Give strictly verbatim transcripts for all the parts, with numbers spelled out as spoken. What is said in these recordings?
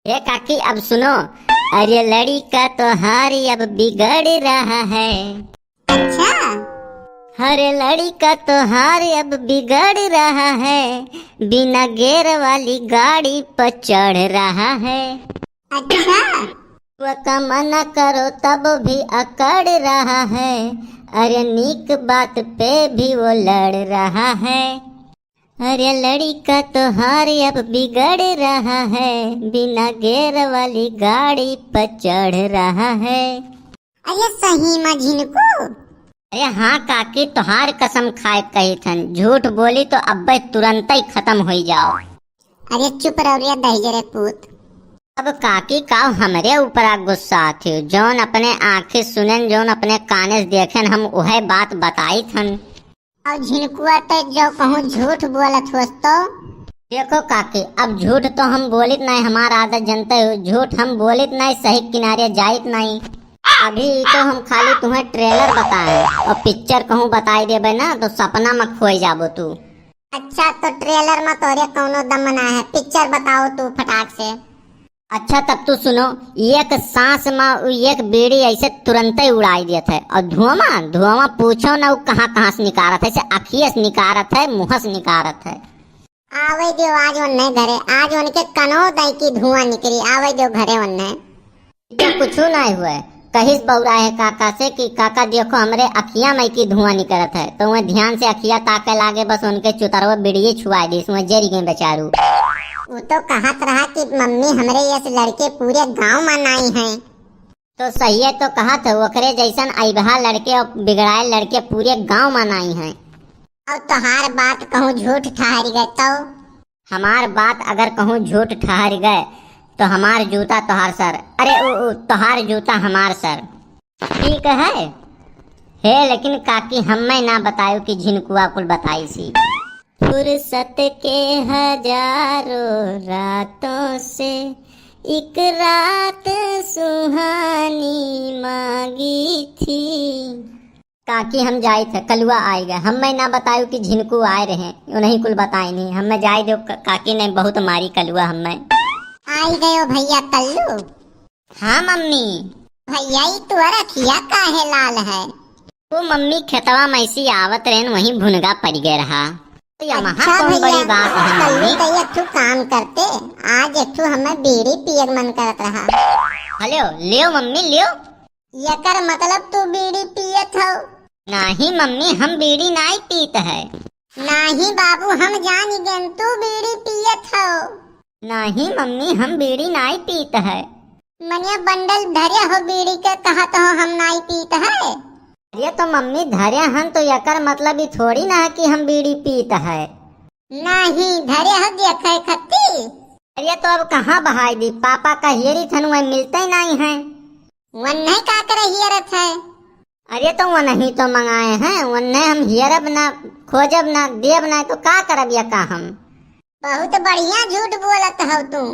ए काकी, अब सुनो। अरे लड़िका तोहार अब बिगड़ रहा है। अच्छा। अरे लड़िका तोहार अब बिगड़ रहा है, बिना गियर वाली गाड़ी पर चढ़ रहा है। अच्छा। वो का मना करो तब भी अकड़ रहा है, अरे नीक बात पे भी वो लड़ रहा है। अरे लड़िका तोहार अब बिगड़ रहा है, बिना गियर वाली गाड़ी पर चढ़ रहा है। अरे सही मा झिनकू? अरे हाँ काकी, तोहार कसम खाए कहित हन, झूठ बोली तो अब्बे तुरंतै खतम होइ जाओ। अरे चुप रहो रे दहिजरे पूत। अब काकी काव हमरे ऊपरा गुस्सात हो, जौन अपने आँखी सुनेन, जौन अपने काने से देखेन, हम उहै बात बताइत हन। अउर झिनकुआ ते जो कहूँ झूठ बोलत होस तो? देखो काकी, अब झूठ तो हम बोलित नाहीं, हमार आदत जनते हो, झूठ हम बोलित नाहीं, सही किनारे जाइत नाहीं। अभी ई तो हम खाली तुहैं trailer बताए अउर picture कहूँ बताई देबे ना तो सपना मा खोई जाबो तू। अच्छा, तो trailer मा तोरे कौनो दम ना है, picture बताओ तू फटाक से। अच्छा, तब तू सुनो, एक सांस मा उ एक बीड़ी ऐसे तुरंतै उड़ाई देत है। अउर धुआं, धुआं पूछो ना, उ कहाँ कहाँ से निकारत है, से अखिए से निकारत है, मुँह से निकारत है। आवै दियो आज ओन्हैं घरे, आज ओनके कनो दई की धुआं निकरी, आवै दियो घरे ओन्हैं। तो कुछू नाहीं हुए, कहिस बौराहे काका से कि काका देखो हमरे अखिया मा की धुआं निकरत है, तो वह ध्यान से अखिया ताके लागे, बस ओनके चुतरवा बीड़िये छुआई दिस, वह जरि गए बेचारू। उ तो कहत रहा कि मम्मी हमरे यस लड़के पूरे गाँव मा नाहीं हैं। तो सहिए तो कहत है, ओकरे जैसन अइबहा लड़के अउर बिगड़ाए लड़के पूरे गाँव मा नाहीं हैं। अउर तोहार बात कहूँ झूठ ठहरि गए तो? हमार बात अगर कहूँ झूठ ठहरि गए तो हमार जूता तोहार सर, अरे उ, उ, तोहार जूता हमार सर। ठीक है, हे लेकिन काकी हम्मै ना बतायो कि झिनकुआ कुल बताइसी। फुर्सत के हजारों रातों से एक रात सुहानी मांगी थी। काकी हम जाइत है, कलुआ आइ गए, हम्मै ना बतायो कि झिनकू आए रहे, उन्हीं कुल बताइनी, हम्मै जाए दो क-, काकी नहीं बहुत मारी कलुआ हम्मै। आइ गयो भैया कल्लू। हाँ मम्मी। भैया, ई तोर अखिया काहे लाल है? ओ मम्मी, खेतवा मा ऐसी आवत रहेन, वहीं भुनगा पड़ि गए रहा। तो यमहा अच्छा कौन भैया, बड़ी बात है कल्लू मम्मी? तो एक ठो काम करते, आज एक ठो हमें बीड़ी पिए के मन करत रहा। हेलो, लियो मम्मी, लियो। एकर मतलब तू बीड़ी पियत हो? नाहीं मम्मी, हम बीड़ी नाहीं पीत है। नाहीं बाबू, हम जानि गएन तू बीड़ी पियत हो। नाहीं मम्मी, हम बीड़ी नाहीं पीत है। मनिया बंडल धरे हो बीड़ी के, कहत हो हम नाहीं पीत है। अरे तो मम्मी धरे हन तो एकर मतलब ई थोड़ी ना है कि हम बीड़ी पीत है। नाहीं धरे हो देखे खत्ती। अरे तो अब कहाँ बहाई दी, पापा का हियरी थन वह मिलते नाहीं है। वन्ने का करे हियरत है? अरे तो वन्ने तो मंगाए हैं, वन्ने हम हियरब ना, खोजब ना, देब ना, तो का करब या का हम? बहुत बढ़िया झूठ बोलत हो तू।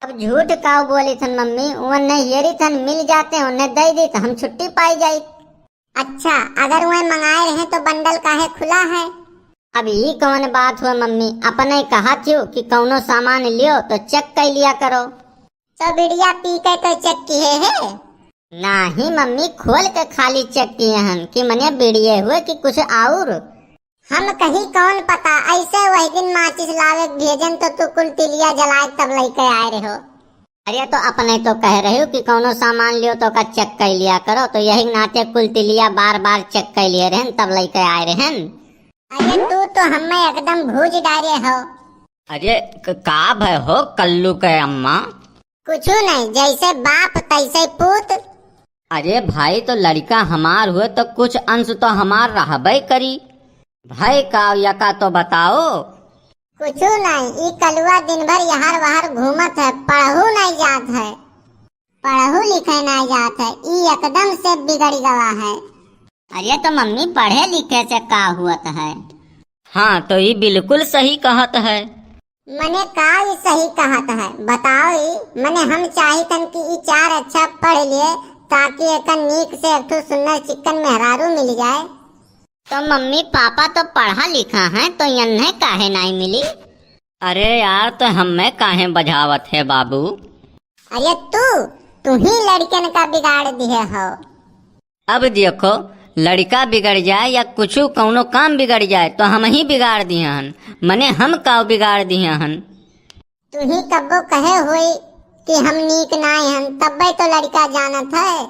अब झूठ काउ बोली थन मम्मी, वन्ने हियरी थन मिल जाते, वन्ने दे दी तो हम छुट्टी पाई जाई। अच्छा, अगर वह मंगाए रहे तो बंडल काहे खुला है? अब ई कौन बात हुआ मम्मी, अपने कहा थियो कि कौनो सामान लियो तो check कर लिया करो। तो बीड़िया पी के तो check किहे है? नाहीं मम्मी, खोल के खाली check किहे हन कि मने बीड़िये हुए कि कुछ और। हम कही कौन पता, ऐसे वही दिन माचिस लावे के भेजन तो तू कुल तिलिया जलाए तब लइके आए रहो। अरे तो अपने तो कह रहे हो कि कौनो सामान लियो तो का check कर लिया करो, तो यही नाते कुल तिलिया बार बार check कर लिए रहन तब लइके आए रहन। अरे तू तो हमें एकदम भूज डारे हो। अरे क-, का भय हो कल्लू के अम्मा? कुछू नहीं, जैसे बाप तैसे पूत। अरे भाई, तो लड़िका हमार हुए तो कुछ अंश तो हमार रहबे करी। भय का यका तो बताओ। कुछू नहीं, ई कलुआ दिन भर यहर वहर घूमत है, पढ़हू नहीं जात है। पढ़हू लिखे नहीं जात है, ई एकदम से बिगड़ गवा है। अरे तो मम्मी, पढ़े लिखे से का हुअत है? हाँ, तो ई बिल्कुल सही कहत है। मने का ई सही कहत है, बताओ ई? मने हम चाहितन कि ई चार अच्छा पढ़ लिए, ताकि एकर नीक से एक ठो सुन्नर चिक्कन मेहरारू मिल जाए। तो मम्मी पापा तो पढ़ा लिखा है, तो यन्हे काहे नाई मिली? अरे यार, तो हमें काहे बझावत है बाबू? अरे तू, तू ही लड़कन का बिगाड़ दिहे हो। अब देखो, लड़का बिगड़ जाए या कुछु कौनो काम बिगड़ जाए तो हम ही बिगाड़ दिहे हन। मने हम काव बिगाड़ दिहे हन? तू ही कब्बो कहे होई कि हम नीक नाय हन, तब्बे तो लड़का जानत है।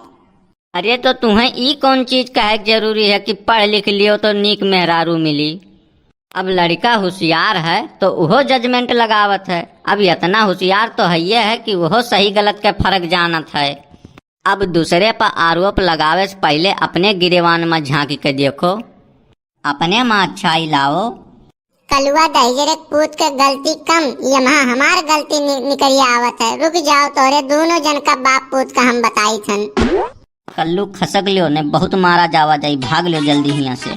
अरे तो तुहें ई कौन चीज कहे के जरूरी है कि पढ़ लिख लियो तो नीक मेहरारू मिली? अब लड़का होशियार है तो उहो जजमेंट लगावत है। अब इतना होशियार तो हइये है कि उहो सही गलत के फर्क जानत है। अब दूसरे पर आरोप लगावे से पहले अपने गिरेवान में झांक के देखो, अपने में अच्छाई लाओ। कलुआ दहिजरे के पूत के गलती कम, ये महा हमार गलती नि-, निकरिया आवत है। रुक जाओ, तोरे दोनों जन का बाप पूत का हम बताई थन। कल्लू खसक लियो ने, बहुत मारा जावा जाई, भाग लियो जल्दी हियां से।